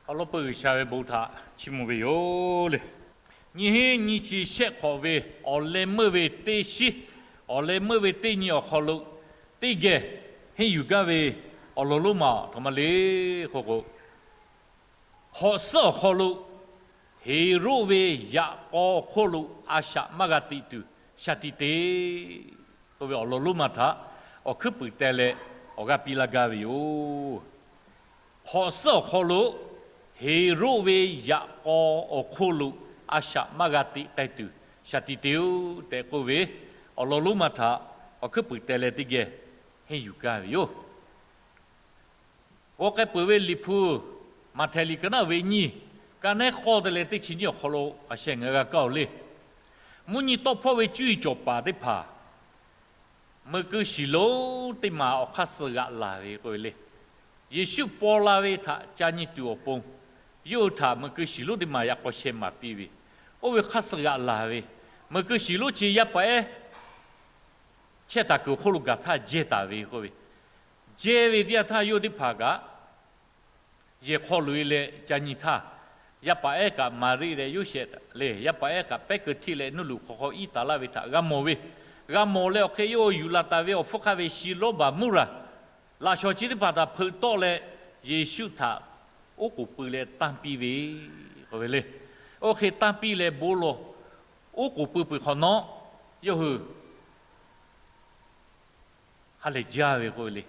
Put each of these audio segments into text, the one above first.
Awˬ lawn peuˬ G'uiˬsha ve bon htaꞈ chiˇ mvuh ve yoˬ le. Nyiˇ hinˉ nyiˇ chi shehˆ hk'awꞈ ve awˬ leh meuˇ ve teˇ shiˉ, awˬ leh meuˇ ve teˇ nyi awˬ hk'aw lo teˇ geh henˇ yuˬ gaˇ ve awˬ lawn lonˉ ma aˬ htoꞈ ma le k'oˆ k'o, hk'awꞈ suhˉ awˬ hk'aw lo Heˍroˆ ve yaꞈ k'aw awˬ hk'oˆ lo a shaꞈ maˇ g'a teꞈ tuˬ shaˍ tiꞈ te k'oˆ ve awˬ lawn lonˉ ma htaꞈ awˬ hkuiˉ puiˍ teh leh awˬ g'aˇ piˇ laˇ gaˇ ve yoˬ. Hk'awꞈ suhˉ awˬ hk'aw lo Heˍroˆ ve yaꞈ k'aw awˬ hk'oˆ lo a shaꞈ maˇ g'a teꞈ k'ai tuˬ shaˍ tiꞈ te-oˬ tehꞈ k'oˆ ve awˬ lawn lonˉ ma htaꞈ awˬ hkuiˉ puiˍ teh leh teˇ geh henˇ yuˬ gaˇ ve yoˬ. G'aw k'ai peuˬ ve Liꞈ hpu Maꞈhtehˍ liꞈ ka naˉ ve nyiˇ, ka nehˉ k'awˇ te leh teˇ chi nyiˇ awˬ hk'aw lo a sheh ngaˬ hui g'a kaˇ-oˬ le. Mvuhˇ nyi tawˇ hpawˇ ve cuˇ yiˍ cawˬ paˍ teˇ hpaˍ meuꞈ keu shiˍ lonˉ teˇ maˬ awˬ hk'aˇ suh g'aꞈ laˬ ve k'oˆ ve le. Yeˍsuˆ paw la ve htaꞈ ca nyi tuˬ awˬ pon, yawˇ hui htaꞈ meuꞈ keu shiˍ lonˉ teˇ maˬ yaꞈ k'aw sheh maˍ piˇ ve, oˇ ve hk'aˇ suh g'aꞈ laˬ ve, meuꞈ keu shiˍ lonˉ chi yaˇ paˍ ehˉ chehˇ taˍ kuiˬ awˬ hk'oˆ lo gaˬ htaˇ jehˇ taˍ ve k'oˆ ve, jehˇ ve teˇ yanˇ htaˇ yawˇ teˇ hpaˍ kaꞈ yehˬ hk'aw loꞈ-e leh ca nyi htaˇ, yaˇ paˍ ehˉ kaꞈ Maˍriˆ leh Yoˇsehꞈ le, yaˇ paˍ ehˉ kaꞈ pehˉ keu htiˆ leh nuˇ luꞈ hk'aw hk'aw iˉ taˍ laˇ ve htaꞈ g'a mawˬ ve, g'a mawˬ leh awˬ hk'e yawˇ hui yuˬ laˬ taˍ ve awˬ hpfuhˇ hk'aˆ ve shi lawˉ baˬ muˇraˍ laꞈ shawnˍ chi teˇ hpaˍ htaꞈ hpeuꞈ tawˆ leh, Yeˍsuˆ htaꞈ oˉ k'oˍ pui leh tanˇ piˇ ve k'oˆ ve le. Oˇ hk'e tanˇ piˇ leh bon lawˬ oˉ k'oˍ pui peuˬ hk'awꞈ nawˉ, yawˇ hui ha lehˬ jaˇ ve k'oˆ ve le.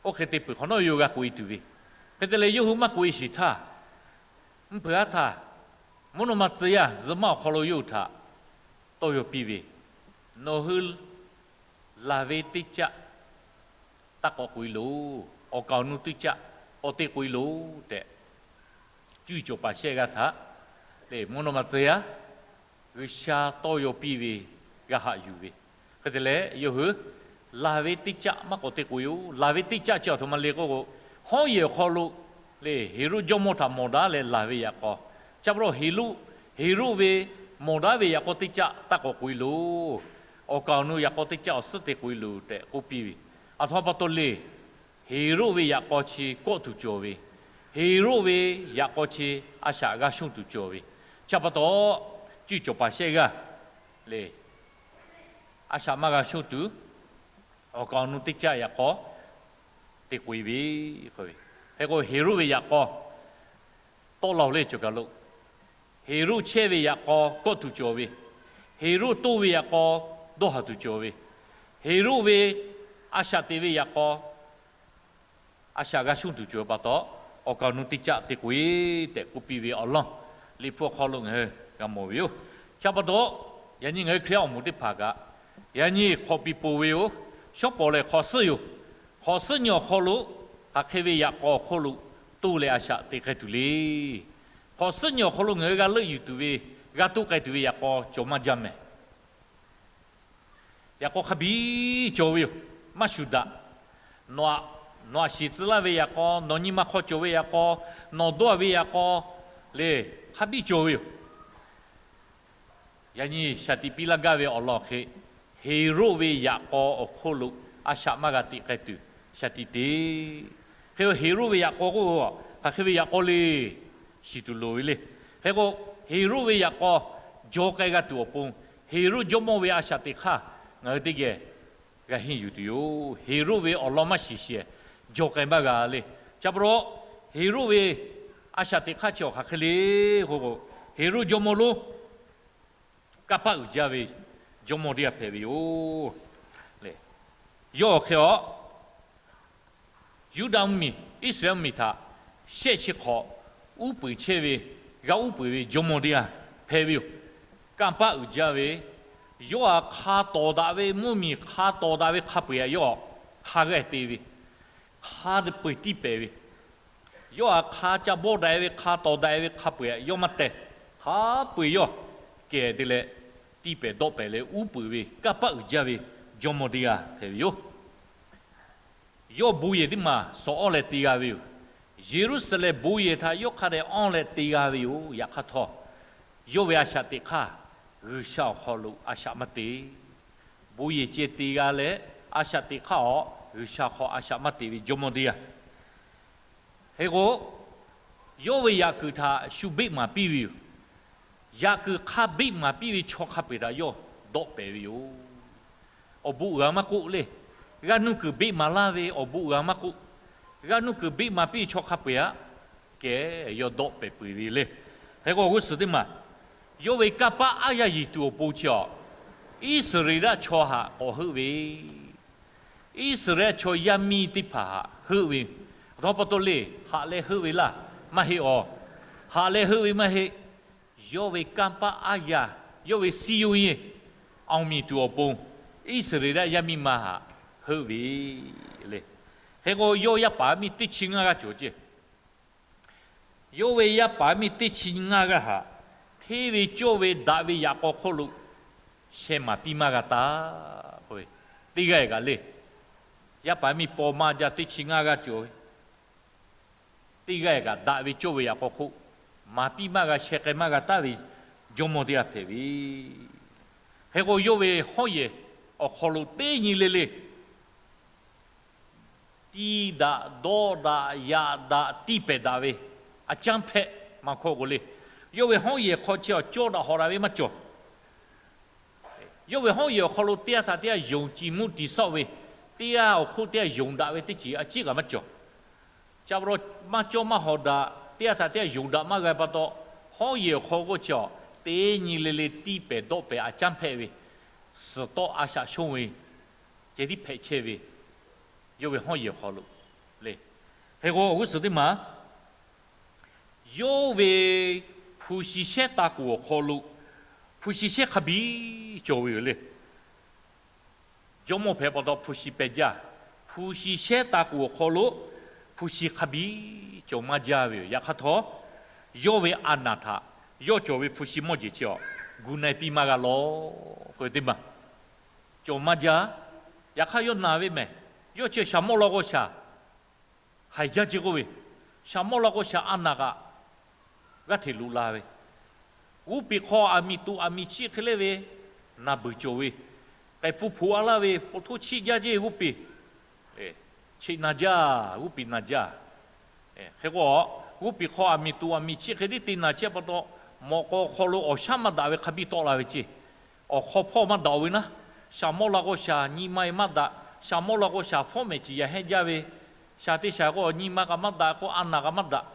Oˇ hk'e te peuˬ hk'awꞈ nawˉ yawˇ hui g'a k'oꞈ-e tuˬ ve, hk'e te leh yawˇ hui maˇ k'oꞈ-e shiˍ htaˇ, mvuhˇ hpeuꞈ haˉ htaˇ, mvuhˇ naw ma tcuh yaˇ zuhꞈ maˇ awˬ hk'aw lo yawˇ hui htaꞈ tawˇ yaw piˇ ve, Nawˬ hui laˬ ve teˇ caˆ taˇ k'awꞈ k'oꞈ-e loˬ. Awˬ kaˍ awˬ nu teˇ caˆ k'awꞈ te k'oꞈ-e loˬ tehꞈ, cuˇ yiˍ cawˬ paˍ shehˆ g'aˇ htaꞈ lehˬ mvuhˇ naw ma tcuh yaˇ G'uiˬsha tawˇ yaw piˇ ve g'a haꞈ yuˬ ve, hk'e te leh yawˇ hui laˬ ve teˇ caˆ maˇ k'awꞈ te k'oꞈ-e-oˬ. Laˬ ve teˇ caˆ chi aˬ htoꞈ ma le k'oˆ k'o, hawˉ yehˬ awˬ hk'aw lo lehˬ Heˍroˆ jawˇmawˇ htaꞈ mawˬ daꞈ leh laˬ ve yaꞈ k'aw, chi pa taw Heˍroˆ, Heˍroˆ ve mawˬ daꞈ ve yaꞈ k'aw teˇ caˆ taˇ k'awꞈ k'oꞈ-e loˬ. Awˬ kaˍ awˬ nu yaꞈ k'aw teˇ caˆ awˬ suhˉ te k'oꞈ-e loˬ tehꞈ k'oˆ piˇ ve, aˬ htoꞈ ma pa taw le. Heˍroˆ ve yaꞈ k'aw chi kawˆ tuˬ cawˬ ve, Heˍroˆ ve yaꞈ k'aw chi a shaꞈ g'a shonˇ tuˬ cawˬ ve, chi pa taw cuˇ yiˍ cawˬ paˍ shehˆ g'aˇ lehˬ a shaꞈ maˇ g'a shonˇ tuˬ, awˬ kaˍ awˬ nu teˇ caˆ yaꞈ k'aw te k'oꞈ-e ve k'oˆ ve, hk'e k'o Heˍroˆ ve yaꞈ k'aw tawˆ la-oˬ le cawˬ kaˬ lo, Heˍroˆ chehˇ ve yaꞈ k'aw kawˆ tuˬ cawˬ ve, Heˍroˆ toˇ ve yaꞈ k'aw dawˇ haˍ tuˬ cawˬ ve, Heˍroˆ ve a shaꞈ teꞈ ve yaꞈ k'aw a shaꞈ g'a shonˇ tuˬ cawˬ ve pa taw, awˬ kaˍ awˬ nu teˇ caˆ te k'oꞈ-e tehꞈ k'oˆ piˇ ve awˬ lawn Liꞈ hpu awˬ hk'aw lo ngaˬ hui g'a mawˬ ve yoˬ. Chi pa taw, yaꞈ nyi ngaˬ hui Hkriꞈ yaˇ awˬ moˍ teˇ hpaˍ kaꞈ yaꞈ nyi hk'awꞈ piˍ poˬ ve yoˬ. Shawˉ pawˍ lehˬ hk'awꞈ suhˉ yoˬ. Hk'awꞈ suhˉ nyi awˬ hk'aw lo hk'aˬ hk'e ve yaꞈ k'aw awˬ hk'oˆ lo toˇ leh a shaꞈ te k'ai tuˬ le. Hk'awꞈ suhˉ nyi awˬ hk'aw lo ngaˬ hui g'a leuˆ yuˬ tuˬ ve, g'a toˇ k'ai tuˬ ve yaꞈ k'aw cawˬ maˇ jaˇ mehˍ. Yaꞈ k'aw hk'a biˇ cawˬ ve yoˬ. Maˇ shuˍ daꞈ. Nawˬ aꞈ, nawˬ aꞈ shiˍ tcuh laˇ ve yaꞈ k'aw, nawˬ nyi ma hk'aw cawˬ ve yaꞈ k'aw, nawˬ dawˇ ve yaꞈ k'aw lehˬ hk'a biˇ cawˬ ve yoˬ. Yaꞈ nyi shaˍ tiꞈ piˇ laˇ gaˇ ve awˬ lawn hk'e, Heˍroˆ ve yaꞈ k'aw awˬ hk'oˆ lo a shaꞈ maˇ g'a teꞈ k'ai tuˬ shaˍ tiꞈ te. Hk'e k'o Heˍroˆ ve yaꞈ k'aw k'o, hk'aˬ hk'e ve yaꞈ k'aw le shiˍ tuˬ loˍ ve le. Hk'e k'o Heˍroˆ ve yaꞈ k'aw jaw k'ai g'a tuˬ awˬ pon, Heˍroˆ jawˇmawˇ ve a shaꞈ teꞈ hk'aˇ ngaˬ hui teˇ geh g'a henˇ yuˬ tuˬ yoˬ. Heˍroˆ ve awˬ lawn maˇ shiˍ shehˍ jaw k'ai maˇ g'a le. Chi pa taw Heˍroˆ ve a shaꞈ teꞈ hk'aˇ chi awˬ hk'aˬ hk'e le k'o, Heˍroˆ jawˇmawˇ lonˉ kanˇ paˆ uiˍ jaˇ ve jawˇmawˇ teˇ g'aˇ hpehꞈ ve yoˬ. Yawˇ awˬ hk'e a Yuˇdaꞈ mvuhˇmiˬ, Iˉsaˍreˍlaˆ mvuhˇmiˬ htaꞈ shehˆ chi hk'awꞈ uˉ peunˍ chehˇ ve, g'a uˉ peunˍ ve jawˇmawˇ teˇ g'aˇ hpehꞈ ve yoˬ. Kanˇ paˆ uiˍ jaˇ ve, yawˇ aꞈ hk'a tawˍ daꞈ ve mvuhˇmiˬ, hk'a tawˍ daꞈ ve hk'a peu-eˬ aꞈ yawˇ hk'a g'aˇ te ve, hk'a peu-eˬ tiˇ pehˍ ve, yawˇ aꞈ hk'a ca bawˆ daꞈ ve, hk'a tawˍ daꞈ ve hk'a peu-eˬ aꞈ yawˇ maˇ teh. Hk'a peu-eˬ yawˇ kehˬ te leh tiˇ pehˍ dawˆ pehˍ leh uˉ peunˍ ve kanˇ paˆ uiˍ jaˇ ve jawˇmawˇ teˇ g'aˇ hpehꞈ ve yoˬ. Yawˇ bon yehˬ teˇ maˬ shawˍ awˇ leh te g'a ve yoˬ. Yeˍruˆsaˍlehnˍ bon yehˬ htaꞈ yawˇ hk'a dehꞈ awˇ leh te g'a ve yoˬ. Yaꞈ hk'aˇ htawˇ, yawˇ ve a shaꞈ teꞈ hk'aˇ G'uiˬsha awˬ hk'aw lo a shaꞈ maˇ te. Bon yehˬ ceh te g'a leh, a shaꞈ teꞈ hk'aˇ awˬ G'uiˬsha hk'aw a shaꞈ maˇ te ve jawˇmawˇ teˇ g'aˇ. Hk'e k'o, Yawˇ ve yaꞈ kuiˬ htaꞈ shu beˆ maˍ piˇ ve yoˬ. Yaꞈ kuiˬ hk'a beˆ maˍ piˇ ve chaw hk'a peu-eˬ htaꞈ yawˇ dawˆ pehˍ ve yoˬ. Awˬ bon uiˍ a maˇ k'oˆ le. G'aˇ nuˇ kuiˬ beˆ maˍ laˇ ve awˬ bon uiˍ a maˇ k'oˆ, g'aˇ nuˇ kuiˬ beˆ maˍ piˇ ve chaw hk'a peu-eˬ aꞈ kehˬ yawˇ dawˆ pehˍ peuˬ ve le. Hk'e k'o, awˬ g'uˇ suhˍ teˇ maˬ, yawˇ ve kanˇ paˆ aˉ yaˇ yeˬ tuˬ awˬ pon chi awˬ, Iˉsaˍreˍlaˆ chaw htaꞈ k'awꞈ heuˆ ve, Iˉsaˍreˍlaˆ chaw yaˇ miˇ teˇ hpaˍ htaꞈ heuˆ ve, aˬ htoꞈ ma pa taw le, haꞈ leh heuˆ ve laˇ maˇ heˆ awˬ. Haꞈ leh heuˆ ve maˇ heˆ. Yawˇ ve kanˇ paˆ aˉ yaˇ, yawˇ ve Siˉyonˇ yeˬ awˬ miˬ tuˬ awˬ pon, Iˉsaˍreˍlaˆ yaˇ miˇ ma htaꞈ heuˆ ve le. Hk'e k'o, yawˇ yaˇ paˍ miˇ teˇ chi ngaˇ g'aˇ cawˬ ceˇ. Yawˇ ve yaˇ paˍ miˇ teˇ chi ngaˇ g'aˇ htaꞈ hteˇ ve cawˇ ve daꞈ ve yaꞈ k'aw hk'oˆ lo sheh maˍ piˇ maˇ g'a taˍ k'oˆ ve, teˇ g'aˇ kaꞈ le, yaˇ paˍ miˇ paw maˇ jaˇ teˇ chi ngaˇ g'aˇ cawˬ ve, teˇ g'aˇ kaꞈ daꞈ ve cawˇ ve yaꞈ k'aw hk'oˆ maˍ piˇ maˇ g'a, sheh k'ai maˇ g'a taˍ ve jawˇmawˇ teˇ g'aˇ hpehꞈ ve. Hk'e k'o, yawˇ ve hawˉ yehˬ awˬ hk'aw lo teˇ nyi le le tiˇ daꞈ, dawˆ daꞈ, yaꞈ daꞈ, tiˇ pehˍ daꞈ ve, a caˉ hpehꞈ maˇ hkawˇ k'o le. Yawˇ ve hawˉ yehˬ hk'aw chi awˬ cawˇ daꞈ hawꞈ daꞈ ve maˇ cawˬ. Yawˇ ve hawˉ yehˬ awˬ hk'aw lo teˇ g'aˇ htaꞈ teˇ g'aˇ yonˍ, ciˍ muˇ tiˍ sawˆ ve, teˇ g'aˇ awˬ hk'oˆ teˇ g'aˇ yonˍ daꞈ ve teˇ ceuˬ a ciˉ kaꞈ maˇ cawˬ. Chi pa taw maˇ cawˇ maˇ hawꞈ daꞈ, teˇ g'aˇ htaꞈ teˇ g'aˇ yonˍ daꞈ maˇ g'a pa taw, hawˉ yehˬ awˬ hk'aw k'oˆ chi awˬ teˇ nyi le le tiˇ pehˍ dawˆ pehˍ a caˉ hpehꞈ ve, suhˍ tawˆ a shaꞈ shonˇ ve, ceh tiˉ hpehꞈ chehˇ ve, yawˇ ve hawˉ yehˬ awˬ hk'aw lo le. Hk'e k'o, awˬ g'uˇ suhˍ teˇ maˬ, yawˇ ve hpu shi shehˉ taˍ kuˬ awˬ hk'aw lo hpu shi shehˉ hk'a biˇ cawˬ ve yoˬ le. Jawˇmawˇ hpehꞈ pa taw hpu shi peh jaˇ. Hpu shi shehˉ taˍ kuˬ awˬ hk'aw lo hpu shi hk'a biˇ cawˬ maˇ jaˇ ve yoˬ. Yaꞈ hk'aˇ htawˇ, yawˇ ve a naˍ htaꞈ yawˇ cawˬ ve hpu shi mawˇ jeˬ chi awˬ gu na-e piˇ maˇ g'a lawˬ k'oˆ ve teˇ maˬ cawˬ maˇ jaˇ. Yaꞈ hk'aˇ yawˇ naˬ ve mehˬ, yawˇ chi shaˍ mawˇ la k'o shaˍ haiˬ jaˇ ce k'oˆ ve, shaˍ mawˇ la k'o shaˍ a naˍ kaꞈ g'aˇ hteꞈ loꞈ la ve, g'uˇ peˬ hk'aw aˬ miˍ tuꞈ aˬ miˍ chiˆ hk'e le ve naˬ beuˬ cawˬ ve, k'ehˬ pfuhˇ hpoꞈ a laˇ ve, po htoˇ chiˆ jaˇ jeˇ g'uˇ peˬ, cheꞈ naˬ jaˇ, g'uˇ peˬ naˬ jaˇ. Hk'e k'o, g'uˇ peˬ hk'aw aˬ miˍ tuꞈ aˬ miˍ chiˆ hk'e tiˉ te naˬ chehˇ pa taw, mawꞈ k'aw hk'aw lo awˬ shaˉ maˇ daꞈ ve hk'a biˇ tawˆ la ve ceˇ. Awˬ hk'aw hpawˇ maˇ daꞈ-oˬ ve naˉ, shaˍ mawˇ la k'o shaˍ nyi ma-e maˇ daꞈ, shaˍ mawˇ la k'o shaˍ fawˉ mehˍ ciˍ yaꞈ hehnˇ jaˇ ve, shaˍ te shaˍ k'o nyi ma kaꞈ maˇ daꞈ k'o a naˍ kaꞈ maˇ daꞈ,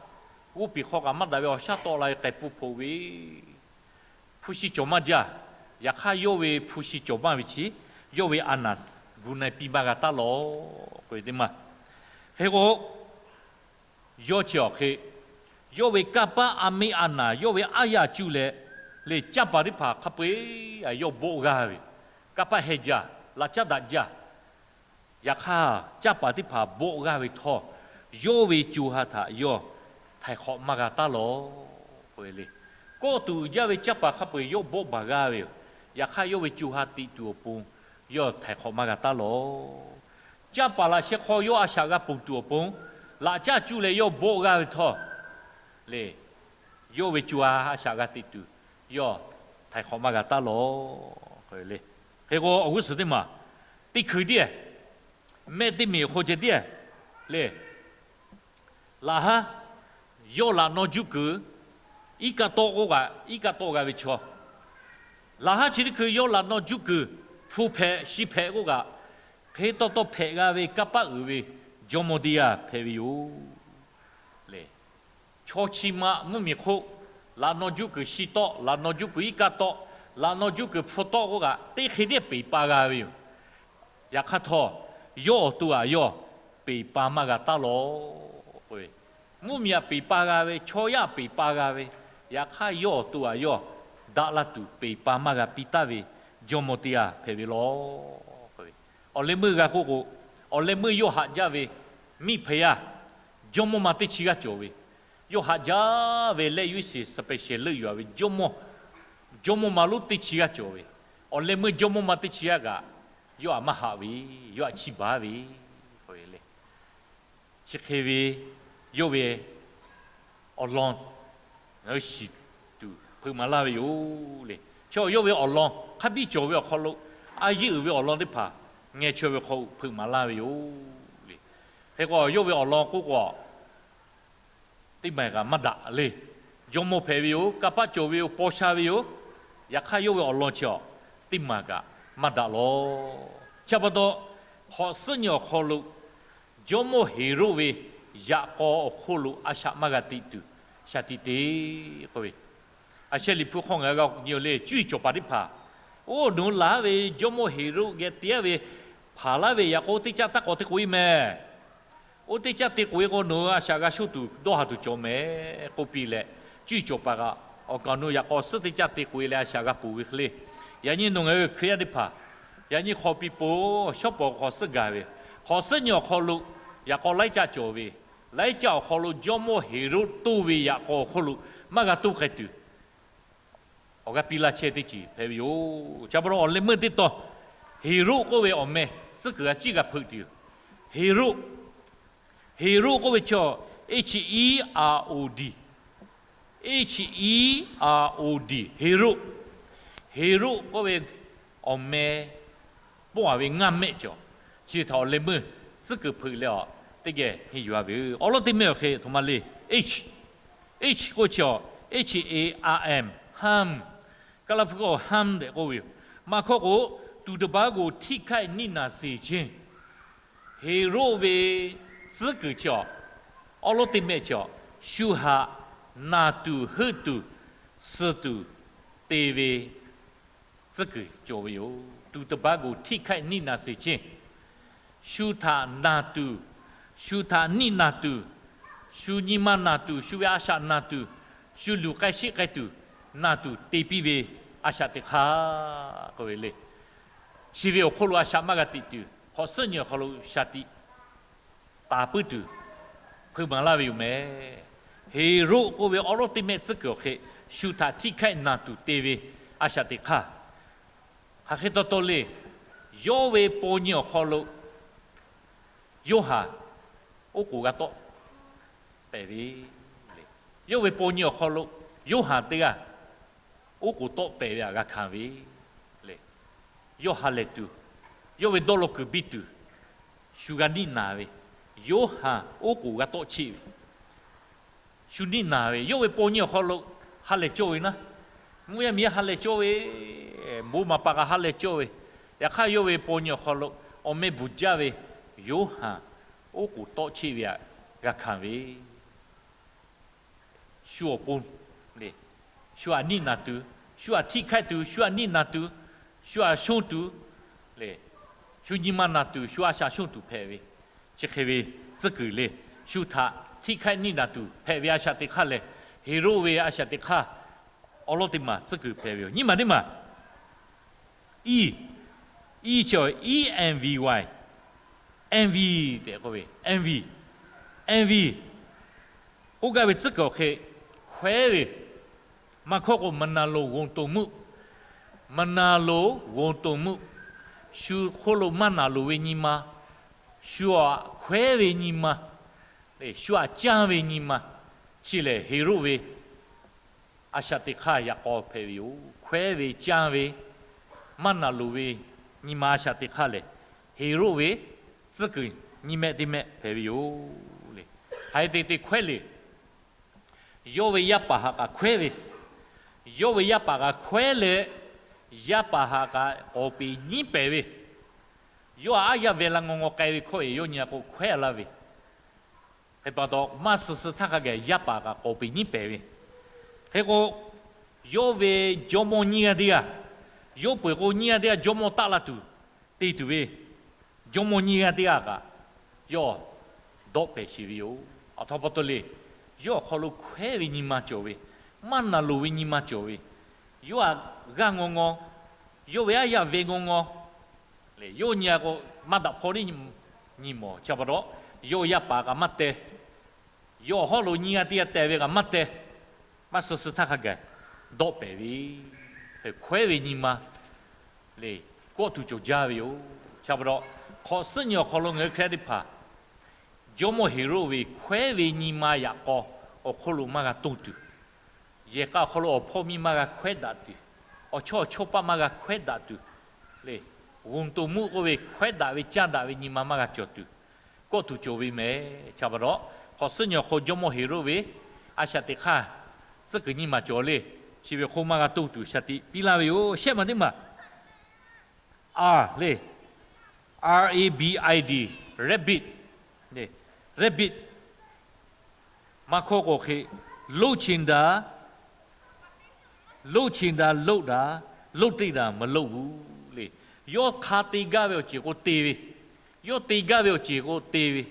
g'uˇ peˬ hk'aw kaꞈ maˇ daꞈ ve awˬ shaˉ tawˆ la ve k'ehˬ pfuhˇ hpoꞈ ve, hpu shi cawˬ maˇ jaˇ. Yaꞈ hk'aˇ yawˇ ve hpu shi cawˬ maˇ ve chi, yawˇ ve a naˍ gu na-e piˇ maˇ g'a taˉ lawˬ k'oˆ ve teˇ maˬ. Hk'e k'o, yawˇ chi awˬ hk'e, yawˇ ve kanˇ paˆ a meˆ a naˍ yawˇ ve aˉ yaˇ cuˇ leh, le caˇ paˍ teˇ hpaˍ hk'a peu-eˬ yawˇ bawˆ g'aˇ ve, kanˇ paˆ heh jaˇ, laꞈ caˉ daꞈ jaˇ. Yaꞈ hk'aˇ, caˇ paˍ teˇ hpaˍ bawˆ g'aˇ ve htawˇ, yawˇ ve co ha htaꞈ yawˇ htaiˍ hk'awꞈ maˇ g'a taˉ lawˬ k'oˆ ve le. Kawˆ tuꞈ uiˍ jaˇ ve caˇ paˍ hk'a peu-eˬ yawˇ bawˆ baˬ g'aˇ ve yoˬ. Yaꞈ hk'aˇ, yawˇ ve co ha teꞈ tuˬ awˬ pon yawˇ htaiˍ hk'awꞈ maˇ g'a taˉ lawˬ. Caˇ paˍ laꞈ sheh hk'aw yawˇ a shaꞈ g'a ponˬ tuˬ awˬ pon, laꞈ caˇ cuˇ leh yawˇ bawˆ g'aˇ ve htawˇ, le, yawˇ ve co ha a shaꞈ g'a teꞈ tuˬ, yawˇ htaiˍ hk'awꞈ maˇ g'a taˉ lawˬ. Hk'e k'o, awˬ g'uˇ suhˍ teˇ maˬ, teˇ hkui tiˉ, mehˆ teˇ miˬ awˬ hk'aw ceh tiˉ, le, laꞈ haˉ yawˇ laꞈ naw juˇ kuiˬ iˉ kaˆ tawˆ k'oˆ kaꞈ, iˉ kaˆ tawˆ g'a ve chaw, laꞈ haˉ chi teˇ hkui yawˇ laꞈ naw juˇ kuiˬ hpu hpehꞈ shi hpehꞈ k'oˆ kaꞈ, hk'e taw taw hpehꞈ g'a ve kanˇ paˆ uiˍ ve jawˇmawˇ teˇ g'aˇ hpehꞈ ve yoˬ. Le, chaw chi ma mvuhˇmiˬ hk'oˆ laꞈ naw juˇ kuiˬ shi tawˆ, laꞈ naw juˇ kuiˬ iˉ kaˆ tawˆ, laꞈ naw juˇ kuiˬ hpu tawˆ k'oˆ kaꞈ, teˇ hk'e tiˉ peˬ pa g'a ve yoˬ. Yaꞈ hk'aˇ htawˇ, yawˇ awˬ to aꞈ yawˇ peˬ pa maˇ g'a taˉ lawˬ k'oˆ ve, mvuhˇmiˬ aꞈ peˬ pa g'a ve, chaw yaˇ aꞈ peˬ pa g'a ve, yaꞈ hk'aˇ yawˇ awˬ to aꞈ yawˇ daꞈ la tuˬ peˬ pa maˇ g'a piˇ taˉ ve jawˇmawˇ teˇ g'aˇ hpehꞈ ve lawˬ k'oˆ ve. Awˬ leh meuˇ g'a k'oˆ k'o, awˬ leh meuˇ yawˇ haꞈ jaˇ ve miˇ hpehꞈ yaˇ jawˇmawˇ ma teˇ chi g'aˇ cawˬ ve, yawˇ haꞈ jaˇ ve leh U S A special leuˆ yuˬ-a ve jawˇmawˇ, jawˇmawˇ ma lonˉ teˇ chi g'aˇ cawˬ ve, awˬ leh meuˇ jawˇmawˇ ma teˇ chi g'aˇ kaꞈ yawˇ aꞈ maˇ haꞈ ve, yawˇ aꞈ chiˇ baˬ ve k'oˆ ve le. Chi hk'e ve yawˇ ve awˬ lawn ngaˬ hui shiˍ tuˬ hpeuꞈ maˍ laˇ ve yoˬ le. Chaw yawˇ ve awˬ lawn hk'a biˇ cawˬ ve awˬ hk'aw lo, a yeˇ uiˍ ve awˬ lawn teˇ hpaˍ ngeh chaweh ve hk'aw hpeuꞈ maˍ laˇ ve yoˬ le. Hk'e k'o, yawˇ ve awˬ lawn k'oˆ k'o, teˇ maˬ kaꞈ maˇ daꞈ le. Jawˇmawˇ hpehꞈ ve yoˬ, kanˇ paˆ cawˬ ve yoˬ, paw sha ve yoˬ. Yaꞈ hk'aˇ, yawˇ ve awˬ lawn chi awˬ teˇ maˬ kaꞈ maˇ daꞈ lawˬ. Chi pa taw, hk'awꞈ suhˉ nyi awˬ hk'aw lo Jawˇmawˇ Heˍroˆ ve yaꞈ k'aw awˬ hk'oˆ lo a shaꞈ maˇ g'a teꞈ tuˬ, shaˍ tiꞈ te k'oˆ ve, a sheh liꞈ hpu hk'aw ngaˬ hui g'a nyi le, cuˇ yiˍ cawˬ paˍ teˇ hpaˍ, oˇ nawˬ hui laˬ ve Jawˇmawˇ Heˍroˆ geh te-a ve hpanˍ laˇ ve yaꞈ k'o, oˇ teˇ caˆ taˇ k'awꞈ te k'oꞈ-e mehˍ. Oˇ teˇ caˆ te k'oꞈ-e k'o, nawˬ hui a shaꞈ g'a shonˇ tuˬ dawˇ haˍ tuˬ cawˬ mehˍ k'oˆ piˇ leh, cuˇ yiˍ cawˬ paˍ kaꞈ awˬ kaˍ awˬ nu yaꞈ k'aw suhˉ teˇ caˆ te k'oꞈ-e leh a shaꞈ g'a ponˬ ve hk'e le. Yaꞈ nyi nawˬ ngaˬ hui Hkriꞈ yaˇ teˇ hpaˍ, yaꞈ nyi hk'aw piˇ po, shawˉ pawˍ hk'awꞈ suhˉ gaˬ ve, hk'awꞈ suhˉ nyi awˬ hk'aw lo yaꞈ k'aw laiˉ caˆ cawˬ ve, laiˉ caˆ awˬ hk'aw lo Jawˇmawˇ Heˍroˆ toˇ ve yaꞈ k'aw awˬ hk'oˆ lo maˇ g'a toˇ k'ai tuˬ, awˬ g'aˇ piˇ laˇ chehˇ teˇ ceuˬ hpehꞈ ve yoˬ. Chi pa taw, awˬ leh meuˇ teˇ tawn, Heˍroˆ k'oˆ ve awˬ meh tcuhˉ kuiˬ g'a ciˇ g'a hpeuꞈ tuˬ yoˬ. Heˍroˆ, Heˍroˆ k'oˆ ve chaw, H E R O D, H E R O D, Heˍroˆ. Heˍroˆ k'oˆ ve awˬ meh pawˆ-a ve ngaˇ mehˆ cawˬ. Chi htaꞈ awˬ leh meuˇ tcuhˉ kuiˬ hpeuꞈ leh a, teˇ geh henˇ yuˬ-a ve yoˬ. Awˬ lawn teˇ mehˆ awˬ hk'e htoꞈ ma le. H, H k'oˆ chi a, H A R M, harm. Kaˇlaˇ hpu k'o harm tehꞈ k'oˆ ve yoˬ. Maˇ hkawˇ k'o, သူတစ်ပါးကို ထိခိုက်နစ်နာစေခြင်း. Heˍroˆ ve tcuhˉ kuiˬ chi a, awˉ lawˉ teˇ mehˆ chi a, shu htaꞈ naˬ tuˬ heuˆ tuˬ suh tuˬ te ve tcuhˉ kuiˬ cawˬ ve yoˬ. သူတစ်ပါးကို ထိခိုက်နစ်နာစေခြင်း. Shu htaꞈ naˬ tuˬ, shu htaꞈ niˆ naˬ tuˬ, shu nyi ma naˬ tuˬ, shu ve a shaꞈ naˬ tuˬ, shu luˬ k'ai sheˆ k'ai tuˬ, naˬ tuˬ te piˇ ve a shaꞈ teꞈ hk'aˇ k'oˆ ve le. Chi ve awˬ hk'oˆ lo a shaꞈ maˇ g'a teꞈ tuˬ, hk'awꞈ suhˉ nyi awˬ hk'aw lo shaˍ tiꞈ taˍ puiˉ tuˬ hpeuꞈ maˍ laˇ ve yoˬ mehˍ. Heˍroˆ k'oˆ ve awˉ lawˉ teˇ mehˆ tcuhˉ kuiˬ awˬ hk'e, shu htaꞈ ထိခိုက် naˬ tuˬ te ve a shaꞈ teꞈ hk'aˇ, hk'aˬ hk'e taw taw le. Yawˇ ve paw nyi awˬ hk'aw lo Yoˇhanˬ oˉ k'oˍ g'a tawˆ pehˍ ve le. Yawˇ ve paw nyi awˬ hk'aw lo Yoˇhanˬ teˇ g'aˇ oˉ k'oˍ tawˆ pehˍ ve htaꞈ g'a hkanˍ ve le. Yawˇ ha lehˬ tuˬ, yawˇ ve dawˇ law kuiˬ biˇ tuˬ, shu g'a niˆ naˬ ve, Yoˇhanˬ oˉ k'oˍ g'a tawˆ cheˆ ve, shu niˆ naˬ ve, yawˇ ve paw nyi awˬ hk'aw lo ha lehˬ cawˇ ve naˉ, mvuhˇ yaˇ miˬ yaˇ ha lehˬ cawˇ ve, bon maˍ paˍ kaꞈ ha lehˬ cawˇ ve, yaꞈ hk'aˇ yawˇ ve paw nyi awˬ hk'aw lo awˬ meh bvuhˬ jaˇ ve Yoˇhanˬ oˉ k'oˍ tawˆ cheˆ ve htaꞈ g'a hkanˍ ve. Shu awˬ pon le, shu htaꞈ niˆ naˬ tuˬ, shu htaꞈ ထိခိုက် tuˬ, shu htaꞈ niˆ naˬ tuˬ, shu htaꞈ shonˇ tuˬ le, shu nyi ma naˬ tuˬ, shu a shaꞈ shonˇ tuˬ hpehꞈ ve, chi hk'e ve tcuhˉ kuiˬ le. Shu htaꞈ ထိခိုက် niˆ naˬ tuˬ hpehꞈ ve a shaꞈ teꞈ hk'aˇ lehˬ, Heˍroˆ ve a shaꞈ teꞈ hk'aˇ awˉ lawˉ teˇ maˬ tcuhˉ kuiˬ hpehꞈ ve yoˬ. Nyiˇ maˬ teˇ maˬ, E, E chi a, E N V Y, envy tehꞈ k'oˆ ve, envy, envy k'oˆ gaˇ ve tcuhˉ kuiˬ awˬ hk'e, hkawehˉ ve, maˇ hkawˇ k'o, မနာလို wanˬ toˍမု, မနာလို wanˬ toˍမု, shu hk'oˆ lo maˇ naˬ loˍ ve nyi ma, shu htaꞈ hkawehˉ ve nyi ma, shu htaꞈ canˇ ve nyi ma, chi lehˬ Heˍroˆ ve a shaꞈ teꞈ hk'aˇ yaꞈ k'aw hpehꞈ ve yoˬ. Hkawehˉ ve, canˇ ve, maˇ naˬ loˍ ve nyi ma a shaꞈ teꞈ hk'aˇ lehˬ, Heˍroˆ ve tcuhˉ kuiˬ nyiˇ mehˆ teˇ mehˆ hpehꞈ ve yoˬ le. Haiˬ te te hkawehˉ le. Yawˇ ve yaˇ paˍ htaꞈ kaꞈ hkawehˉ ve, yawˇ ve yaˇ paˍ kaꞈ hkawehˉ leh, yaˇ paˍ htaꞈ kaꞈ k'awˍ peˍ nyiˉ pehˍ ve, yawˇ htaꞈ aˉ yaˇ veh la ngaw ngaw k'ai ve hkawˇ e yawˇ nyi a k'o hkawehˉ laˇ ve, hk'e pa taw maˇ suh suh htaˇ hk'a gaˬ yaˇ paˍ kaꞈ k'awˍ peˍ nyiˉ pehˍ ve, hk'e k'o, yawˇ ve jawˇmawˇ nyiˇ g'aˇ teˇ g'aˇ, yawˇ peuˬ k'o nyiˇ g'aˇ teˇ g'aˇ jawˇmawˇ taˆ la tuˬ te tuˬ ve jawˇmawˇ nyiˇ g'aˇ teˇ g'aˇ kaꞈ yawˇ dawˆ pehˍ sheˍ ve yoˬ. Aˬ htoꞈ pa taw le. Yawˇ awˬ hk'aw lo hkawehˉ ve nyi ma cawˬ ve, maˇ naˬ loˍ ve nyi ma cawˬ ve, yawˇ htaꞈ g'aˇ ngaw ngaw, yawˇ ve aˉ yaˇ veh ngaw ngaw, yawˇ nyi a k'o, maˇ daꞈ hpawˇ teˇ nyi mawˬ chi pa taw, yawˇ yaˇ paˍ kaꞈ maˇ teh, yawˇ awˬ hawˉ lo nyiˇ g'aˇ teˇ g'aˇ teh ve kaꞈ maˇ teh, maˇ suh suh htaˇ hk'a gaˬ dawˆ pehˍ ve, hkawehˉ ve nyi ma le, kawˆ tuˬ cawˬ jaˇ ve yoˬ. Chi pa taw, hk'awꞈ suhˉ nyi awˬ hk'aw lo ngaˬ hui Hkriꞈ yaˇ teˇ hpaˍ, jawˇmawˇ Heˍroˆ ve hkawehˉ ve nyi ma yaꞈ k'aw awˬ hk'oˆ lo maˇ g'a toˇ tuˬ, yehˬ k'a awˬ hk'aw lo awˬ hpawˇ miˇ maˇ g'a hkawehˉ daꞈ tuˬ, awˬ chawˇ awˬ chawˇ paˆ maˇ g'a hkawehˉ daꞈ tuˬ le, g'uˬ toˍ muˆ k'oˆ ve hkawehˉ daꞈ ve caˇ daꞈ ve nyi ma maˇ g'a cawˬ tuˬ, kawˆ tuˬ cawˬ ve mehˍ. Chi pa taw, hk'awꞈ suhˉ nyi awˬ hk'aw jawˇmawˇ Heˍroˆ ve A shaꞈ teꞈ hk'aˇ tcuhˉ kuiˬ nyi maˬ cawˬ le. Chi ve hk'oˆ maˇ g'a toˇ tuˬ shaˍ tiꞈ piˇ laˇ ve yoˬ. Shehˆ maˬ teˇ maˬ, a le, R A B I D, rabbit, rabbit. Maˇ hkawˇ k'o hk'e, လုပ်ချင်တာ လုပ်ချင်တာ လုပ်တာ လုပ်သင့်တာ မလုပ်ဘူး le. Yawˇ hk'a te gaˇ ve awˬ ceuˬ k'o te ve, yawˇ te gaˇ ve awˬ ceuˬ k'o te ve,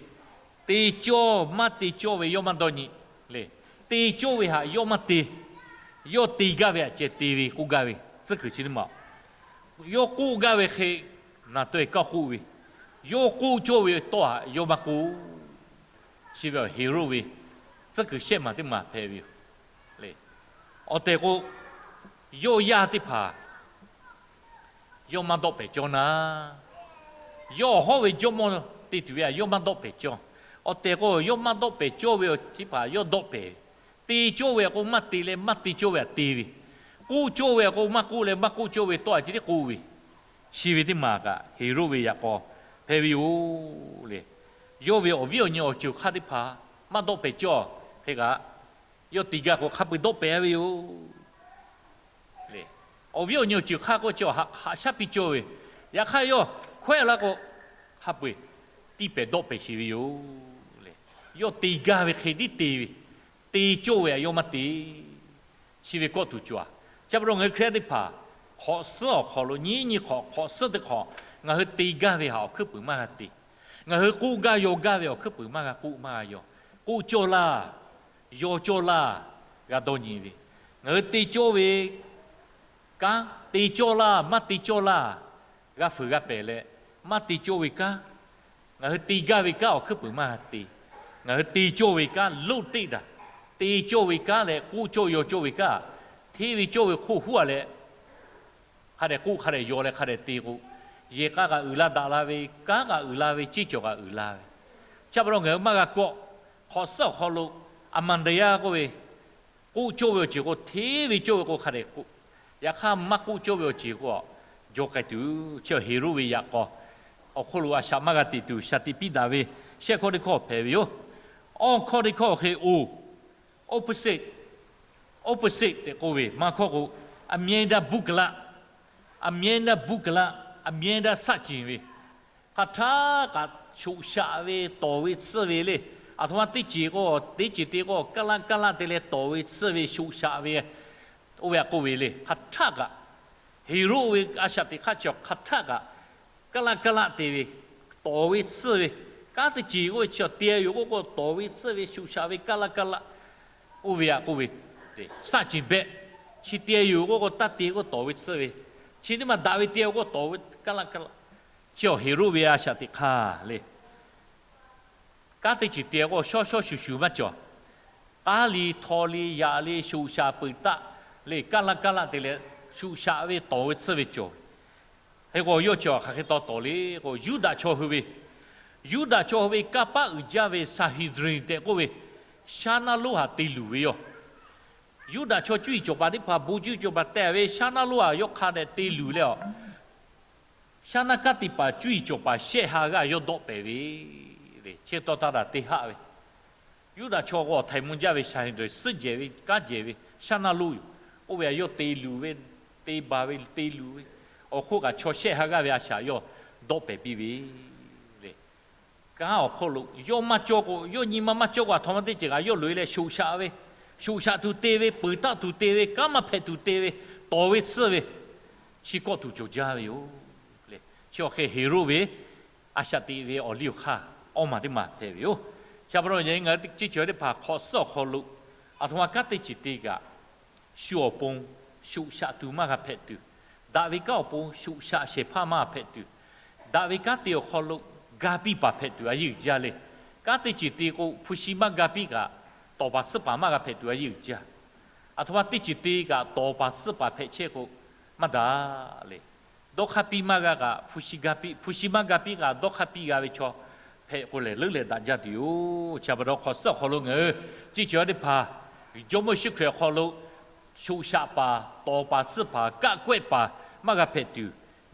te cawˇ maˇ te cawˇ ve yawˇ maˇ dawˇ nyi le. Te cawˇ ve htaꞈ yawˇ maˇ te, yawˇ te gaˇ ve htaꞈ ceh te ve k'oˆ gaˇ ve tcuhˉ kuiˬ chi teˇ maˬ. Yawˇ k'oˆ gaˇ ve hk'e, naˬ taweh kaˇ k'oˆ ve, yawˇ k'oˆ cawˇ ve tawˇ htaꞈ yawˇ maˇ k'oˆ. Chi ve Heˍroˆ ve tcuhˉ kuiˬ shehˆ maˬ teˇ maˬ hpehꞈ ve yoˬ. Awˬ tehˬ k'o, yawˇ yaˇ teˇ hpaˍ yawˇ maˇ dawˆ pehˍ cawˇ na. Yawˇ awˬ hawˉ ve jawˇmawˇ te tuˬ ve htaꞈ yawˇ maˇ dawˆ pehˍ cawˇ. Awˬ tehˬ k'o, yawˇ maˇ dawˆ pehˍ cawˇ ve teˇ hpaˍ yawˇ dawˆ pehˍ. Te cawˇ ve htaꞈ k'o maˇ te leh maˇ te cawˇ ve htaꞈ te ve, k'oˆ cawˇ ve htaꞈ k'o maˇ k'oˆ leh maˇ k'oˆ cawˇ ve tawˇ htaꞈ ceh tiˉ k'oˆ ve, chi ve teˇ maˬ kaꞈ Heˍroˆ ve yaꞈ k'aw hpehꞈ ve yoˬ le. Yawˇ ve awˬ viˉ awˬ nyi awˬ ceuˬ hk'aˇ teˇ hpaˍ maˇ dawˆ pehˍ cawˇ hk'e kaꞈ, yawˇ te gaˇ k'o hk'a peu-eˬ dawˆ pehˍ ve yoˬ. Awˬ viˉ awˬ nyi awˬ ceuˬ hk'aˇ k'o chi haꞈ shaˉ piˇ cawˇ ve, yaꞈ hk'aˇ yawˇ hkawehˇ la k'o, hk'a peu-eˬ tiˇ pehˍ dawˆ pehˍ sheˍ ve yoˬ le. Yawˇ te gaˇ ve hk'e tiˉ te ve, te cawˇ ve htaꞈ yawˇ maˇ te. Chi ve kawˆ tuˬ cawˬ-a. Chi pa taw ngaˬ hui Hkriꞈ yaˇ teˇ hpaˍ hk'awꞈ suhˉ awˬ hk'aw lo nyiˉ nyi hk'awꞈ hk'awꞈ suhˉ teˇ hk'awꞈ ngaˬ hui te gaˇ ve htaꞈ awˬ hkuiˉ puiˍ maˇ g'a te. Ngaˬ hui k'oˆ gaˇ yaw gaˇ ve awˬ hkuiˉ puiˍ maˇ g'a k'oˆ maˇ g'a yaw. K'oˆ cawˇ laˇ, yaw cawˇ laˇ, g'a dawˇ nyi ve. Ngaˬ hui te cawˇ ve kanˉ, te cawˇ laˇ maˇ te cawˇ laˇ, g'a fuiˍ g'a pehˍ leh, maˇ te cawˇ ve kanˉ, ngaˬ hui te gaˇ ve kanˉ awˬ hkuiˉ puiˍ maˇ g'a te. Ngaˬ hui te cawˇ ve kanˉ လုပ်သင့်တာ, te cawˇ ve kanˉ leh k'oˆ cawˇ yaw cawˇ ve kanˉ, hteˇ ve cawˇ ve hk'oˆ huˉ-a leh, hk'a dehꞈ k'oˆ hk'a dehꞈ yaw leh hk'a dehꞈ te k'o, yehˬ k'a kaꞈ uiˍ la daꞈ la ve, kanˉ kaꞈ uiˍ la ve, ceˇ cawˬ kaꞈ uiˍ la ve. Chi pa taw ngaˬ hui maˇ g'a kawˆ. Hk'awꞈ suhˉ awˬ hk'aw lo အမှန်တရား k'oˆ ve, k'oˆ cawˇ ve awˬ ceuˬ k'o hteˇ ve cawˇ ve k'o hk'a dehꞈ k'oˆ. Yaꞈ hk'aˇ maˇ k'oˆ cawˇ ve awˬ ceuˬ k'o, jaw k'ai tuˬ, chi Heˍroˆ ve yaꞈ k'aw awˬ hk'oˆ lo a shaꞈ maˇ g'a teꞈ tuˬ shaˍ tiꞈ piˇ daꞈ ve shehˆ hkawˇ teˇ hkawˇ hpehꞈ ve yoˬ. Awˇ hkawˇ teˇ hkawˇ hk'e, o, opposite, opposite tehꞈ k'oˆ ve maˇ hkawˇ k'o, အမြဲတမ်း ဘူးကလပ်, အမြဲတမ်း ဘူးကလပ်, အမြဲတမ်း ဆန့်ကျင် ve, hk'aˬ htaˆ kaꞈ shoꞈ shaꞈ ve tawˍ ve tsuhˇ ve le. Aˬ htoꞈ ma teˇ ceuˬ k'o, teˇ ceuˬ te k'o, kaˇ laˆ kaˇ laˆ te leh tawˍ ve tsuhˇ ve shoꞈ shaꞈ ve, oˇ ve htaꞈ k'oˆ ve le. Hk'aˬ htaˆ kaꞈ Heˍroˆ ve a shaꞈ teꞈ hk'aˇ chi hk'aˬ htaˆ kaꞈ kaˇ laˆ kaˇ laˆ te ve, tawˍ ve tsuhˇ ve, kanˉ teˇ ceuˬ k'oˆ ve chi te yoˬ k'oˆ k'o, tawˍ ve tsuhˇ ve shoꞈ shaꞈ ve kaˇ laˆ kaˇ laˆ, oˇ ve htaꞈ k'oˆ ve, ဆန့်ကျင်ဘက်, chi te yoˬ k'oˆ k'o, taˇ te k'o tawˍ ve tsuhˇ ve, chi teˇ maˬ daꞈ ve te k'o tawˍ ve kaˇ laˆ kaˇ laˆ. Chi awˬ Heˍroˆ ve a shaꞈ teꞈ hk'aˇ le. Kanˉ teˇ ceuˬ te k'o, shawˉ shawˉ shuˍ shuˍ maˇ cawˬ. K'aˉ le, htaw le, yaꞈ le, shoꞈ shaꞈ peuˬ taˆ le, kaˇ laˆ kaˇ laˆ te leh, shoꞈ shaꞈ ve tawˍ ve tsuhˇ ve cawˬ ve. Hk'e k'o, yawˇ chi hk'aˬ hk'e taw tawˍ le k'o, Yuˇdaꞈ chaw hui ve, Yuˇdaꞈ chaw hui ve kanˇ paˆ uiˍ jaˇ ve Sanhedrin tehꞈ k'oˆ ve shaˉ naˆ lonˉ htaꞈ te luˬ ve yoˬ. Yuˇdaꞈ chaw cuˇ yiˍ cawˬ paˍ teˇ hpaˍ, bon cuˇ yiˍ cawˬ paˍ tehꞈ ve shaˉ naˆ lonˉ htaꞈ yawˇ hk'a dehꞈ te luˬ leh, shaˉ naˆ kanˉ te paˍ cuˇ yiˍ cawˬ paˍ shehˆ ha g'aˇ yawˇ dawˆ pehˍ ve le. Chi taw taˇ daꞈ te haˆ ve, Yuˇdaꞈ chaw k'o, awˬ htaiˍ mvuh jaˇ ve Sanhedrin suhˉ jehˬ ve, kanˉ jehˬ ve shaˉ naˆ lonˉ yoˬ. Oˇ ve htaꞈ yawˇ te luˬ ve, te baˬ ve, te luˬ ve, awˬ hk'oˆ kaꞈ chaw shehˆ ha g'aˇ ve a shaꞈ yawˇ dawˆ pehˍ piˇ ve le. Kanˉ awˬ hk'oˆ lo yawˇ maˇ cawˇ k'o, yawˇ nyi ma maˇ cawˇ k'o, aˬ htoꞈ ma teˇ ceuˬ kaꞈ yawˇ loꞈ e leh shoꞈ shaꞈ ve, shoꞈ shaꞈ tuˬ te ve, peuˬ taˆ tuˬ te ve, kanˉ maˇ hpehꞈ tuˬ te ve, tawˍ ve tsuhˇ ve, chi kawˆ tuˬ cawˬ jaˇ ve yoˬ le. Chi awˬ hk'e Heˍroˆ ve a shaꞈ teꞈ ve awˬ liˇ awˬ hk'aˇ awˇ maˬ teˇ maˬ hpehꞈ ve yoˬ. Chi pa taw ngaˬ hui teˇ ceuˬ teˇ hpaˍ hk'awꞈ suhˉ awˬ hk'aw lo, aˬ htoꞈ ma kanˉ teˇ ceuˬ te kaꞈ, shu awˬ pon shoꞈ shaꞈ tuˬ maˇ g'a hpehꞈ tuˬ, daꞈ ve kanˉ awˬ pon shoꞈ shaꞈ shehˍ hpaˇ maˇ g'a hpehꞈ tuˬ, daꞈ ve kanˉ te awˬ hk'aw lo ga piˇ paˍ hpehꞈ tuˬ a yeˇ uiˍ jaˇ le. Kanˉ teˇ ceuˬ te k'o, hpu shi maˇ ga piˇ kaꞈ, tawˍ paˍ tsuhˇ paˍ maˇ g'a hpehꞈ tuˬ a yeˇ uiˍ jaˇ. Aˬ htoꞈ ma teˇ ceuˬ te kaꞈ, tawˍ paˍ tsuhˇ paˍ hpehꞈ chehˇ k'o, maˇ daꞈ le. Dawˇ hk'aˇ piˇ maˇ g'a kaꞈ, hpu shi ga piˇ, hpu shi maˇ ga piˇ kaꞈ, dawˇ hk'aˇ piˇ g'a ve chaw hpehꞈ k'o lehˬ, leuˉ leh daꞈ jaˇ tuˬ yoˬ. Chi pa taw hk'awꞈ suhˉ awˬ hk'aw lo ngaˬ hui teˇ ceuˬ teˇ hpaˍ Jawˇmawˇ Yeˍsuˆ Hkriꞈ awˬ hk'aw lo shoꞈ shaꞈ paˍ, tawˍ paˍ tsuhˇ paˍ, kaˆ kawehˆ paˍ maˇ g'a hpehꞈ tuˬ,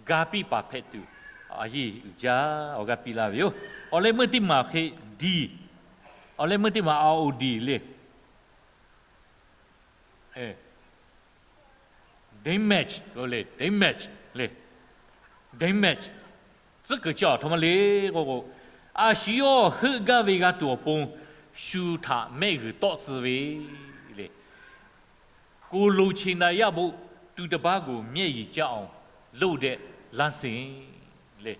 ga piˇ paˍ hpehꞈ tuˬ, a yeˇ uiˍ jaˇ. Awˬ g'aˇ piˇ laˇ ve yoˬ. Awˬ leh meuˇ teˇ maˬ hk'e, di, awˬ leh meuˇ teˇ maˬ a o di le. damage le, damage le, damage tcuhˉ kuiˬ chi a htoꞈ ma le k'o k'o, a shu yawˇ heuˆ gaˇ ve g'a tuˬ awˬ pon shu htaꞈ mehˆ g'uiˬ tawˆ tcuh ve le. ကိုယ်လိုချင်တာရဖို့ သူတစ်ပါးကို မျက်ရည်ကျအောင် လုပ်တဲ့ လမ်းစဉ် le.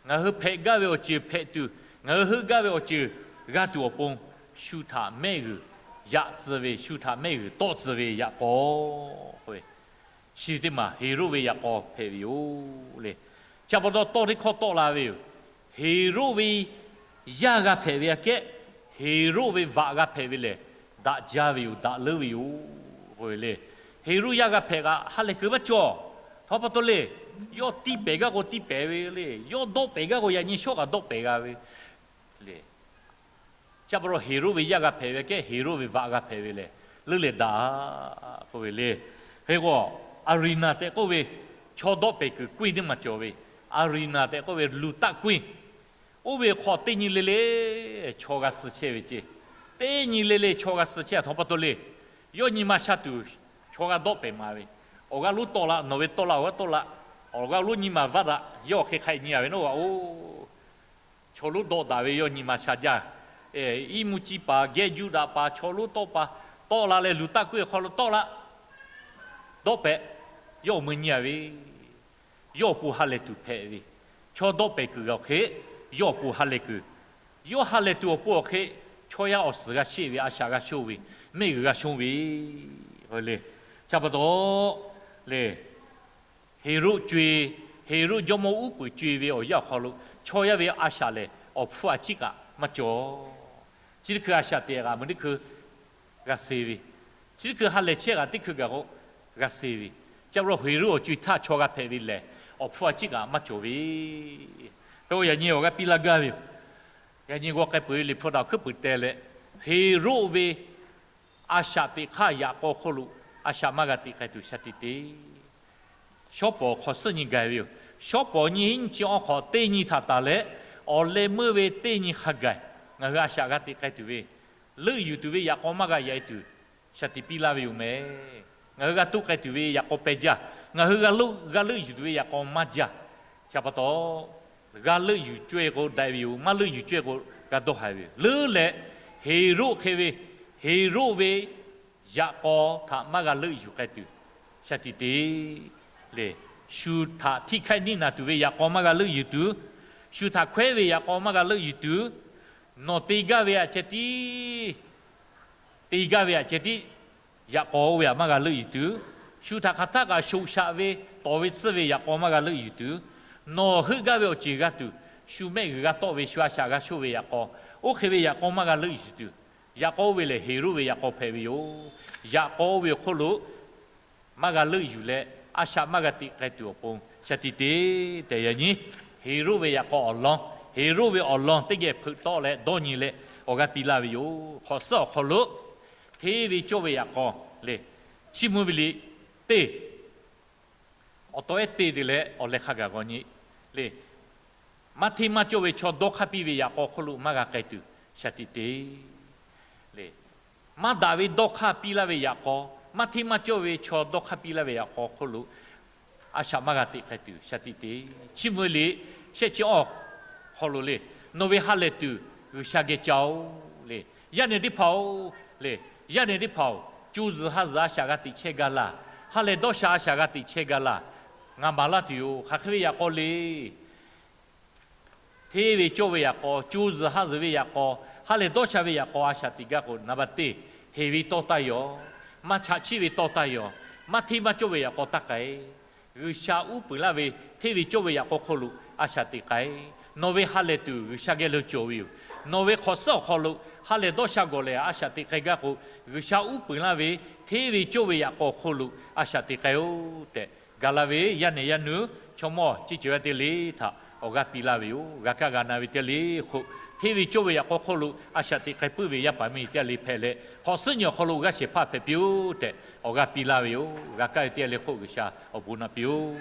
Ngaˬ hui hpehꞈ gaˇ ve awˬ ceuˬ hpehꞈ tuˬ, ngaˬ hui heuˆ gaˇ ve awˬ ceuˬ g'a tuˬ awˬ pon, shu htaꞈ mehˆ g'uiˬ yaꞈ tcuh ve, shu htaꞈ mehˆ g'uiˬ tawˆ tcuh ve yaꞈ k'aw k'oˆ ve, chi teˇ maˬ Heˍroˆ ve yaꞈ k'aw hpehꞈ ve yoˬ le. Chi pa taw tawˇ teˇ hkawˇ tawˆ la ve yoˬ. Heˍroˆ ve yaˇ g'a hpehꞈ ve aꞈ kehˉ, Heˍroˆ ve vaꞈ g'a hpehꞈ ve lehˬ, daꞈ jaˇ ve yoˬ, daꞈ leuˉ ve yoˬ k'oˆ ve le. Heˍroˆ yaˇ g'a hpehꞈ kaꞈ ha lehˬ kuiˬ maˇ cawˬ. Htaꞈ pa taw le, yawˇ tiˇ pehˍ gaˇ k'o tiˇ pehˍ ve le, yawˇ dawˆ pehˍ gaˇ k'o yaꞈ nyi shawˉ kaꞈ dawˆ pehˍ g'a ve le. Chi pa taw Heˍroˆ ve yaˇ g'a hpehꞈ ve aꞈ kehˉ, Heˍroˆ ve vaꞈ g'a hpehꞈ ve lehˬ, leuˉ leh daꞈ k'oˆ ve le. Hk'e k'o, Aˍriˍnaˍ tehꞈ k'oˆ ve chaw dawˆ pehˍ kuiˬ k'oˆ ve teˇ maˬ cawˬ ve, Aˍriˍnaˍ tehꞈ k'oˆ ve luˬ taˆ k'oˆ ve, oˇ ve hk'aw teˇ nyi le le chaw g'a suh chehˇ ve ceˇ. Teˇ nyi le le chaw g'a suh chehˇ a htaꞈ pa taw le, yawˇ nyi ma sha tuˬ chaw g'a dawˆ pehˍ maˍ ve, awˬ g'aˇ lonˉ tawˆ la, nawˬ ve tawˆ la, awˬ g'aˇ tawˆ la, awˬ g'aˇ lonˉ nyi ma vaˇ daꞈ, yawˇ hk'e hk'a nyi a ve naˉ g'a oˬ. Chaw lonˉ dawˆ daꞈ ve yawˇ nyi ma sha jaˇ. Iˉ mvuhˇ ciˇ paˍ, geh juˆ daꞈ paˍ, chaw lonˉ tawˆ paˍ, tawˆ la leh luˬ taˆ k'oˆ ve hk'aw lo tawˆ la, dawˆ pehˍ, yawˇ awˬ meuˇ nyi a ve, yawˇ awˬ pon ha lehˬ tuˬ hpehꞈ ve, chaw dawˆ pehˍ kuiˬ awˬ hk'e, yawˇ awˬ pon ha lehˬ kuiˬ, yawˇ ha lehˬ tuˬ awˬ pon awˬ hk'e, chaw yaˇ awˬ suhˍ g'a sheˆ ve, a shaꞈ g'a shonˇ ve, mehˆ g'uiˬ g'a shonˇ ve le. Chi pa taw le, Heˍroˆ co-e, Heˍroˆ jawˇmawˇ uˉ peunˍ co-e ve awˬ yanˇ awˬ hk'aw lo, chaw yaˇ ve a shaꞈ lehˬ awˬ hpfuhˇ a ciˉ kaꞈ maˇ cawˬ. Chi teˇ hkui a shaꞈ teꞈ kaꞈ meuꞈ teˇ hkui g'a suh ve, chi teˇ hkui ha lehˬ chehˇ kaꞈ teˇ hkui gaˬ k'o g'a suh ve, chi pa taw Heˍroˆ awˬ co-e htaˇ chaw g'a hpehꞈ ve lehˬ, awˬ hpfuhˇ a ciˉ kaꞈ maˇ cawˬ ve. Hk'e k'o yaꞈ nyi awˬ g'aˇ piˇ laˇ gaˇ ve yoˬ. Yaꞈ nyi g'aw k'ai peuˬ ve Liꞈ hpu daꞈ hkuiˉ puiˍ teh leh, Heˍroˆ ve a shaꞈ teꞈ hk'aˇ yaꞈ k'aw hk'oˆ lo a shaꞈ maˇ g'a teꞈ k'ai tuˬ shaˍ tiꞈ te. Shawˉ pawˍ hk'awꞈ suhˉ nyi gaˬ ve yoˬ. Shawˉ pawˍ nyiˇ hinˉ nyiˇ chi awˬ hk'awꞈ teˇ nyi htaꞈ tanˬ leh, awˬ leh meuˇ ve teˇ nyi hk'a gaˬ ngaˬ hui a shaꞈ g'a teꞈ k'ai tuˬ ve, leuˆ yuˬ tuˬ ve yaꞈ k'aw maˇ g'a yaꞈ e tuˬ shaˍ tiꞈ piˇ laˇ ve yoˬ mehˍ. Ngaˬ hui g'a toˇ k'ai tuˬ ve yaꞈ k'aw peh jaˇ. Ngaˬ hui g'a leuˆ, g'a leuˆ yuˬ tuˬ ve yaꞈ k'aw maˇ jaˇ. Chi pa taw, g'a leuˆ yuˬ cawehˇ k'o daꞈ ve yoˬ. Maˇ leuˆ yuˬ cawehˇ k'o g'a dawˇ haiˬ ve yoˬ. Leuˉ leh, Heˍroˆ hk'e ve, Heˍroˆ ve yaꞈ k'aw htaꞈ maˇ g'a leuˆ yuˬ k'ai tuˬ shaˍ tiꞈ te le. Shu htaꞈ htiˇ hkehˇ niˆ naˍ tuˬ ve yaꞈ k'aw maˇ g'a leuˆ yuˬ tuˬ, shu htaꞈ hkawehˉ ve yaꞈ k'aw maˇ g'a leuˆ yuˬ tuˬ, nawˬ te gaˇ ve aꞈ ceh tiˉ, te gaˇ ve aꞈ ceh tiˉ, yaꞈ k'aw oˇ ve aꞈ maˇ g'a leuˆ yuˬ tuˬ, shu htaꞈ hk'aˬ htaˆ kaꞈ shoꞈ shaꞈ ve, tawˍ ve tsuhˇ ve yaꞈ k'aw maˇ g'a leuˆ yuˬ tuˬ, nawˬ heuˆ gaˇ ve awˬ ceuˬ g'a tuˬ, shu mehˆ g'uiˬ g'a tawˆ ve, shu a shaꞈ g'a shonˇ ve yaꞈ k'aw, oˇ hk'e ve yaꞈ k'aw maˇ g'a leuˆ yuˬ tuˬ, yaꞈ k'aw oˇ ve lehˬ Heˍroˆ ve yaꞈ k'aw hpehꞈ ve yoˬ. Yaꞈ k'aw oˇ ve awˬ hk'oˆ lo maˇ g'a leuˆ yuˬ leh, a shaꞈ maˇ g'a teꞈ k'ai tuˬ awˬ pon shaˍ tiꞈ te tehꞈ yaꞈ nyi Heˍroˆ ve yaꞈ k'aw awˬ lawn, Heˍroˆ ve awˬ lawn teˇ geh hpeuꞈ tawˆ leh dawˇ nyi leh awˬ g'aˇ piˇ laˇ ve yoˬ. Hk'awꞈ suhˉ awˬ hk'aw lo hteˇ ve cawˇ ve yaꞈ k'aw le, Chiˇ mvuh ve liꞈ teˇ awˬ taw ehˉ te te leh awˬ leh hk'a gaˬ g'aw nyi le. Maˇ hteˇ maˇ cawˇ ve chaw dawˇ hk'aˇ piˇ ve yaꞈ k'aw hk'oˆ lo maˇ g'a k'ai tuˬ shaˍ tiꞈ te le. Maˇ daꞈ ve dawˇ hk'aˇ piˇ laˇ ve yaꞈ k'aw, maˇ hteˇ maˇ cawˇ ve chaw dawˇ hk'aˇ piˇ laˇ ve yaꞈ k'aw hk'oˆ lo a shaꞈ maˇ g'a teꞈ k'ai tuˬ shaˍ tiꞈ te. Chiˇ mvuh liꞈ shehˆ chi awˬ hk'aw lo le, nawˬ ve ha lehˬ tuˬ G'uiˬsha geh ca-oˬ le. Yaˇ nehˬ teˇ hpaˍ-oˬ le, yaˇ nehˬ teˇ hpaˍ-oˬ, co zuhˬ ha zuhˬ a shaꞈ g'a teꞈ chehˇ gaˇ laˇ. Ha lehˬ dawˇ sha a shaꞈ g'a teꞈ chehˇ gaˇ laˇ. Ngaˬ maˍ laˇ tuˬ yoˬ. Hk'aˬ hk'e ve yaꞈ k'aw le, hteˇ ve cawˇ ve yaꞈ k'aw, co zuhˬ ha zuhˬ ve yaꞈ k'aw, ha lehˬ dawˇ sha ve yaꞈ k'aw a shaꞈ teꞈ gaˇ k'o, naˍ baˬ teˇ, heˍ ve tawˇ taˇ yaw, maˇ chaꞈ chiˆ ve tawˇ taˇ yaw, maˇ hteˇ maˇ cawˇ ve yaꞈ k'aw taˇ k'ai. G'uiˬsha uˉ peunˍ laˇ ve hteˇ ve cawˇ ve yaꞈ k'aw hk'oˆ lo a shaꞈ teꞈ k'ai. Nawˬ ve ha lehˬ tuˬ G'uiˬsha geh lo cawˬ ve yoˬ. Nawˬ ve hk'awꞈ suhˉ awˬ hk'aw lo ha lehˬ dawˇ sha gawˬ lehˬ a shaꞈ teꞈ k'ai gaˇ k'o, G'uiˬsha uˉ peunˍ laˇ ve hteˇ ve cawˇ ve yaꞈ k'aw hk'oˆ lo a shaꞈ teꞈ k'ai-oˬ tehꞈ, gaˬ la ve yaˇ nehˬ yaˇ nuˇ chaw mawˇ ceˇ ceuˬ ve teˇ g'aˇ le htaꞈ awˬ g'aˇ piˇ laˇ ve yoˬ. G'a kaˇ g'a na ve teˇ g'aˇ le hk'oˆ, hteˇ ve cawˇ ve yaꞈ k'aw hk'oˆ lo a shaꞈ teꞈ k'ai puiˉ ve yaˇ paˍ miˇ teˇ g'aˇ le hpehꞈ leh, hk'awꞈ suhˉ nyi awˬ hk'aw lo g'aˇ shehˍ hpaˇ hpehꞈ piˇ-oˬ tehꞈ awˬ g'aˇ piˇ laˇ ve yoˬ. G'a kaˇ ve teˇ g'aˇ le hk'oˆ G'uiˬsha awˬ bon naꞈ piˇ-oˬ.